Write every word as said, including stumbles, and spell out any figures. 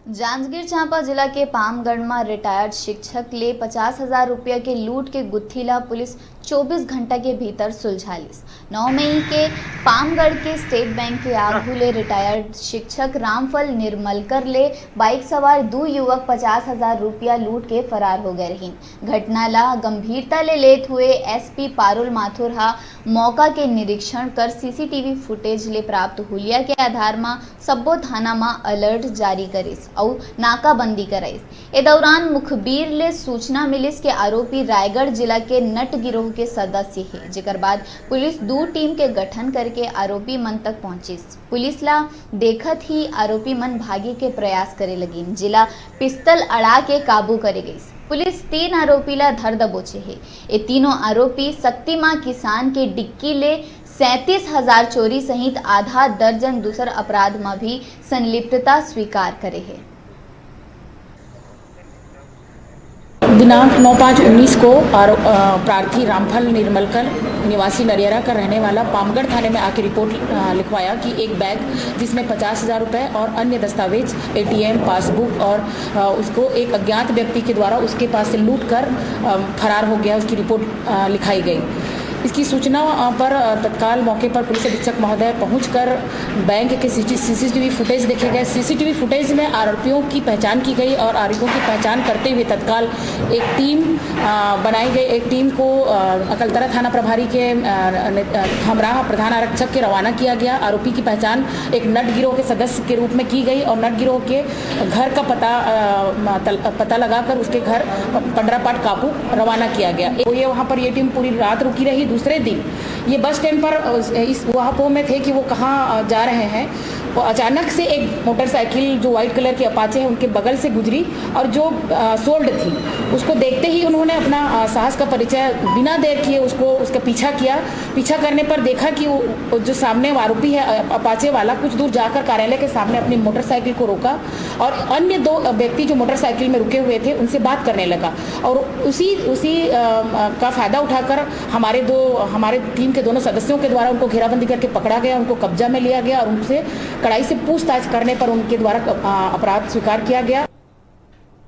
जांजगीर चांपा जिला के पामगढ़ म रिटायर्ड शिक्षक ले पचास हजार रुपया के लूट के गुत्थी ला पुलिस चौबीस घंटा के भीतर सुलझा लिस। नौ मई के पामगढ़ के स्टेट बैंक के आगू ले रिटायर्ड शिक्षक रामफल निर्मलकर ले बाइक सवार दू युवक पचास हजार रुपया लूट के फरार हो गए रहिन। घटना ला गंभीरता ले लेत हुए एसपी पारुल माथुर हा मौका के निरीक्षण कर सीसीटीवी फुटेज ले प्राप्त हुलिया के आधार म सब्बो थाना म अलर्ट जारी करिस अउ नाकाबंदी कराइस। ए दौरान मुखबिर ले सूचना मिलिस के आरोपी रायगढ़ जिला के नट गिरोह के सदस्य हे, जेकर बाद पुलिस दू टीम के गठन करके आरोपी मन तक पहुंचिस। पुलिस ला देखत ही आरोपी मन भागे के प्रयास करे लगिन, जिला पिस्तल अड़ा के काबू करे गइस। पुलिस तीन आरोपी ला धर दबोचे हे। ए तीनों आरोपी सक्तिमा किसान के डिक्की ले सैंतीस हजार चोरी सहित आधा दर्जन दूसर अपराध म भी संलिप्तता स्वीकार करे हे। दिनांक नौ पाँच उन्नीस को आरो-, अ, प्रार्थी रामफल निर्मलकर निवासी नरियरा का रहने वाला पामगढ़ थाने में आके रिपोर्ट, अ, लिखवाया कि एक बैग जिसमें पचास हजार रुपये और अन्य दस्तावेज, एटीएम, पासबुक और, अ, उसको एक अज्ञात व्यक्ति के द्वारा उसके पास से लूट कर, अ, फरार हो गया, उसकी रिपोर्ट, अ, लिखाई गई। इसकी सूचना, अ, पर, अ, तत्काल मौके पर पुलिस अधीक्षक महोदय पहुंचकर बैंक के सीसीटीवी फुटेज देखे गए। सीसीटीवी फुटेज में आरोपियों की पहचान की गई और आरोपियों की पहचान करते हुए तत्काल एक टीम, अ, बनाई गई। एक टीम को, अ, अकलतरा थाना प्रभारी के, अ, ने-, अ, हमराह प्रधान आरक्षक के रवाना किया गया। आरोपी की पहचान एक नट गिरोह के सदस्य के रूप में की गई और नट गिरोह के घर का पता, अ, म-, तल-, पता लगाकर उसके घर प-, पंडरापाट कापू रवाना किया गया। ये वहाँ पर ये टीम पूरी रात रुकी रही। दूसरे दिन ये बस स्टैंड पर, अ, इस ऊहापोह में थे कि वो कहाँ, अ, जा रहे हैं। वो अचानक से एक मोटरसाइकिल जो व्हाइट कलर की अपाचे है उनके बगल से गुजरी और जो, अ, सोल्ड थी उसको देखते ही उन्होंने अपना, अ, साहस का परिचय बिना देर किए उसको, उसका पीछा किया। पीछा करने पर देखा कि वो, वो जो सामने आरोपी है, अ, अपाचे वाला, कुछ दूर जाकर कार्यालय के सामने अपनी मोटरसाइकिल को रोका और अन्य दो व्यक्ति जो मोटरसाइकिल में रुके हुए थे उनसे बात करने लगा और उसी, उसी, अ, का फ़ायदा उठाकर हमारे दो, हमारे टीम के दोनों सदस्यों के द्वारा उनको घेराबंदी करके पकड़ा गया, उनको कब्जा में लिया गया और उनसे कड़ाई से पूछताछ करने पर उनके द्वारा, अ, अपराध स्वीकार किया गया।